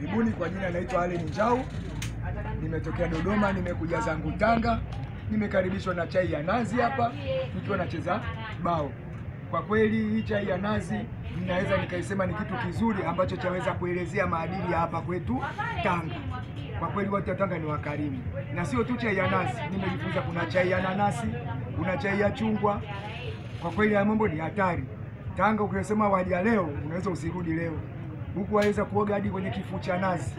Karibuni. Kwa jina naitwa Allen Njau, nimetokea Dodoma, nimekuja zangu Tanga, nimekaribishwa na chai ya nazi hapa nikiwa nacheza bao. Kwa kweli hii chai ya nazi ninaweza nikaisema ni kitu kizuri ambacho chaweza kuelezea maadili ya hapa kwetu Tanga. Kwa kweli watu wa Tanga ni wakarimu, na sio tu chai ya nazi, nimejifunza kuna chai ya nanasi, kuna chai ya chungwa. Kwa kweli haya mambo ni hatari. Tanga ukisema waja leo, unaweza usirudi leo. Huku waweza kuoga hadi kwenye kifuu cha nazi.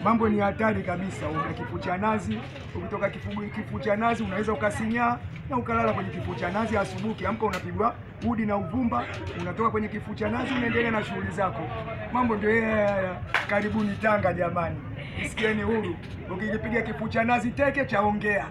Mambo ni hatari kabisa. Una kifuu cha nazi, ukitoka kifuu cha nazi unaweza ukasinyaa na ukalala kwenye kifuu cha nazi. Asubuhi ukiamka unapigwa udi na uvumba, unatoka kwenye kifuu cha nazi unaendelea na shughuli zako. Mambo ndio haya. Karibuni Tanga jamani. Isikieni huru. Ukijipiga kifuu cha nazi teke chaongea.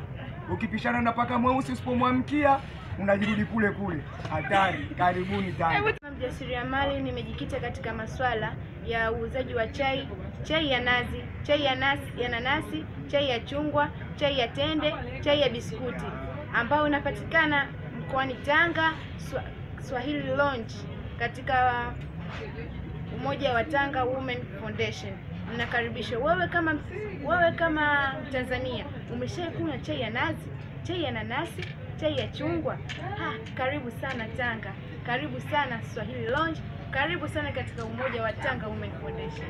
Ukipishana na paka mweusi usipomwamkia unajirudi kule kule. Hatari. Karibuni Tanga. Mjasiriamali, nimejikita katika masuala ya uuzaji wa chai, chai ya nazi, chai ya nanasi, chai ya chungwa, chai ya tende, chai ya biskuti ambayo inapatikana mkoani Tanga, Swahili Lounge katika Umoja wa Tanga Women Foundation. Mnakaribishwa. Wewe kama Mtanzania umeshakunywa chai ya nazi, chai ya nanasi, chai ya chungwa? Karibu sana Tanga, karibu sana Swahili Lounge, karibu sana katika Umoja wa Tanga Women Foundation.